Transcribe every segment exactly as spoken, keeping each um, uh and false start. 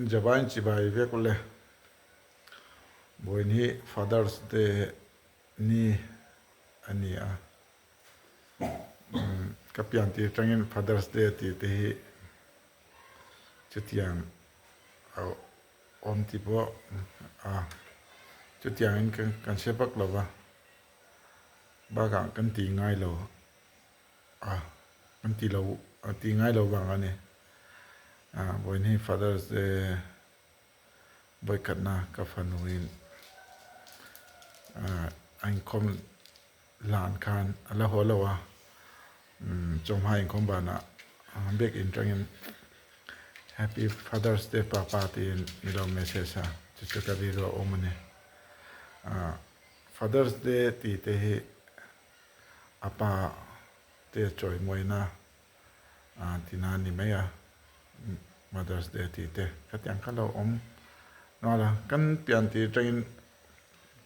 Jabang chibai vek le. Boin hi Father's Day ni ani a. Um, ka pian ti tangin Father's Day ti te hi chutiang a om ti po a chutiang in kan, kan sepak lo ba. Ba ka kan ti ngai lo. A, kan ti lo, a, ti ngai lo bang ani. A, boin hi Father's Day boikhatna ka fanu in, a, a inkhom lan khan a la ho lo a. Um, chom ha inkhom bana, a, bek in tangin Happy Father's Day, Papa, tin mi lo message a. Chuchu ka video om ani. A, Father's Day ti te hi apa te choimoina, a, tina ni mai a, Mother's Day ti te. Ka tiang ka lo om. Nala, kan pian ti tangin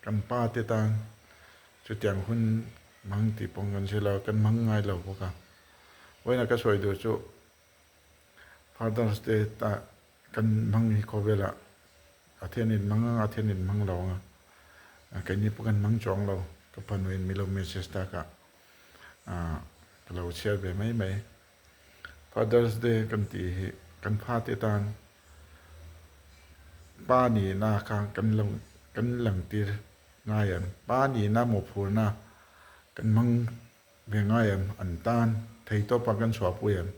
kan pa te tan. Chutiang hun mang ti pong kan si lo, kan mang ngai lo bok a. Boina ka soi do chu. Father's Day ta kan mang hi khovel a. A then in mang a, a then in mang lo a. A, keini po kan mang chong lo. Ka fanu in mi lo message ta ka. A, ka lo share be mai mai. Father's Day kan ti hi, kan pa te tan. Pa nina kha kan lang, kan lang tir ngai em. Pa nina mophurna kan mang ve ngai em, an tan, thei to pa kan sua pui em.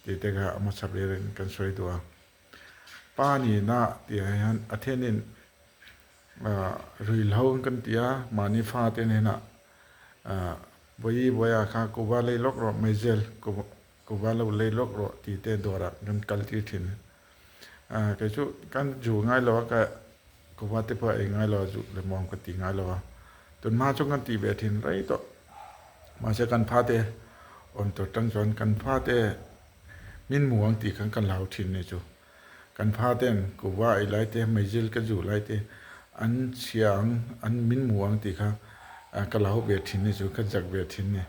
Ti te kha a masa vel in kan soi do a. Pa nina ti a hian a then in, a, rui lo kan ti a, mani fa te nena, a, boi boi a kha kuva lei lok ro, meizel, kuva, kuva lo lei lok ro, ti te dora kan kal tir thin. A, kei chu kan ju ngai lo a ka Kuva te pha ei ngai lo a, ju le mong ka ti ngai lo a. Tun ma chu kan ti ve thin rei to. Ma se kan pa te on to tang chuan kan pa te min mu ang ti khan kan lau thin ni chu. Kan pa ten kuva ei lai te, meizil ka ju lai te, an siang, an min mu ang ti kha, a, ka lau ve thin ni chu, ka jak ve thin ni.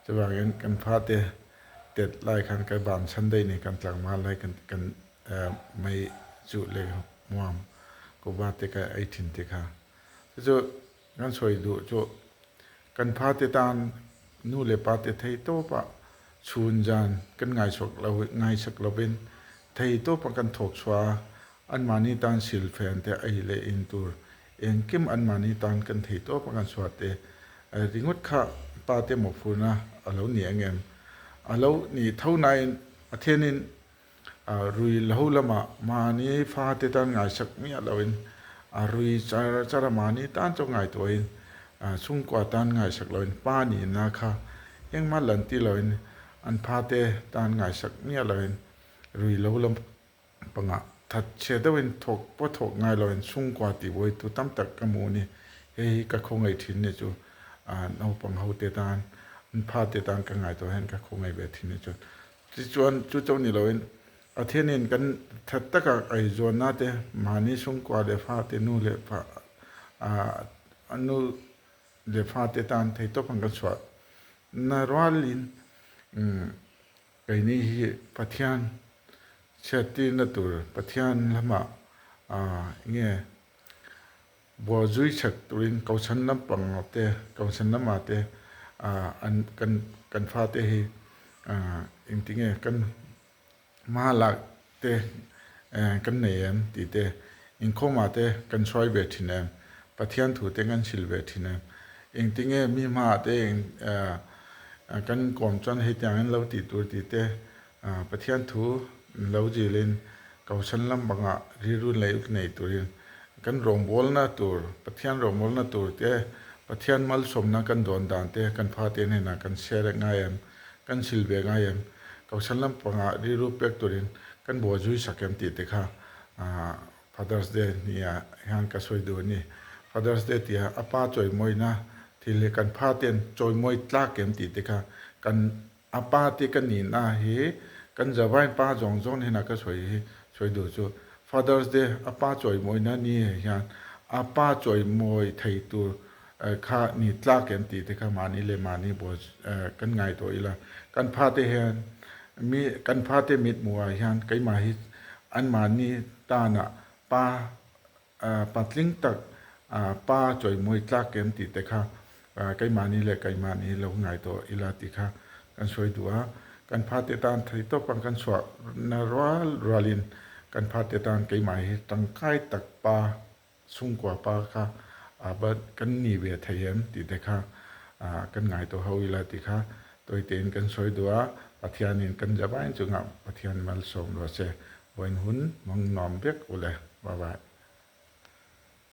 Chuvangin kan pa te tet lai khan ka ban Sunday ni kan tlang ma lai kan, kan, a, mei chu le muam. Kuva te ka ei thin te kha. Chu chu kan soi duh chu kan pa te tan nu le pa te thei tawpa chhun jan kan ngaisak lo, ngaisak lovin thei tawpa kan thawk chhuah a, anmani tan silfen te ahile in tur engkim anmani tan kan thei tawpa kan chhuah te, eh, ringawt kha pa te mawphurna a lo ni ang em? A lo ni tho nain a thenin, a, rui lo lama mani fa te tan ngaisak miah loin, a, rui char chara mani tan chu ngaituahin, a, chhungkua tan ngaisak loin, pa nina kha engmah lantir loin, an pa te tan ngaisak miah loin, rui lo lam panga that chhe deuhin thawk, pawthawk ngai loin, chhungkua tihbuaitu tam tak ka mu ni. Hei hi ka khawngaih thin ni chu, a, naupang ho te tan, an pa te tan ka ngaituahin ka khawngaih ve thin ni chu. Tichuan, chu chauh ni loin, a thenin kan that taka aizawnna te, mani chhungkua le fa te, nu le pa, a, a nu le pa te tan thei tawp ang kan chhuah na rualin, um, keini hi Pathian chhiattirna tur, Pathian lama, a, nge, buaizui chak turin, kohhran lampang te, kohhran lama te, a, an, kan, kan pa te hi, a, engtinge, kan hma lak te, eh, kan nei em ti te, inkhawma te kan sawi ve thin em, Pathian thu te kan sil ve thin em, engtinge mi hma te, eh, kan kawm chuan hetiang an lo ti tur ti te, ah, Pathian thu lo zilin, kohhran lampanga rilru lei nei turin, kan rawngbawlna tur, Pathian rawngbawlna tur te, Pathian malsawmna kan dawn dan te, kan pa te hnena kan share ngai em, kan sil ve ngai em, kohhran lampanga rilru pek turin kan buaizui sak em ti te kha, ah, Father's Day ni a hian ka sawi duh a ni. Father's Day tia a pa chawimawina thil hi kan pa ten chawimawi tlak em ti te kha, kan a pa te ka nihna hi kan Java-in pa zawng zawng hena ka sawi hi, sawi duh chu Father's Day a pa chawimawina ni hian a pa chawimawi thei tur, eh, kha ni tlak em ti te kha mani le mani bawl, eh, kan ngaituah ila. Kan pa te hian mi, kan pa te mitmuh ah hian keimah hi anmani tana pa, a, patling tak, a, pa choimoi tlak em ti te kha, a, keimani le keimani lo ngaito ila ti kha kan soi du a, kan phate tan thei to pang kan suah na rual rualin kan phate tan keima hi tangkai tak pa sungkua pa kha, a, ba kan ni ve thei em ti te kha, a, kan ngaito ho ila ti kha, toitein kan soi du a, Pathian in kan javain chunga Pathian malsom lo se, boin hun mong nom bek ule, bye bye.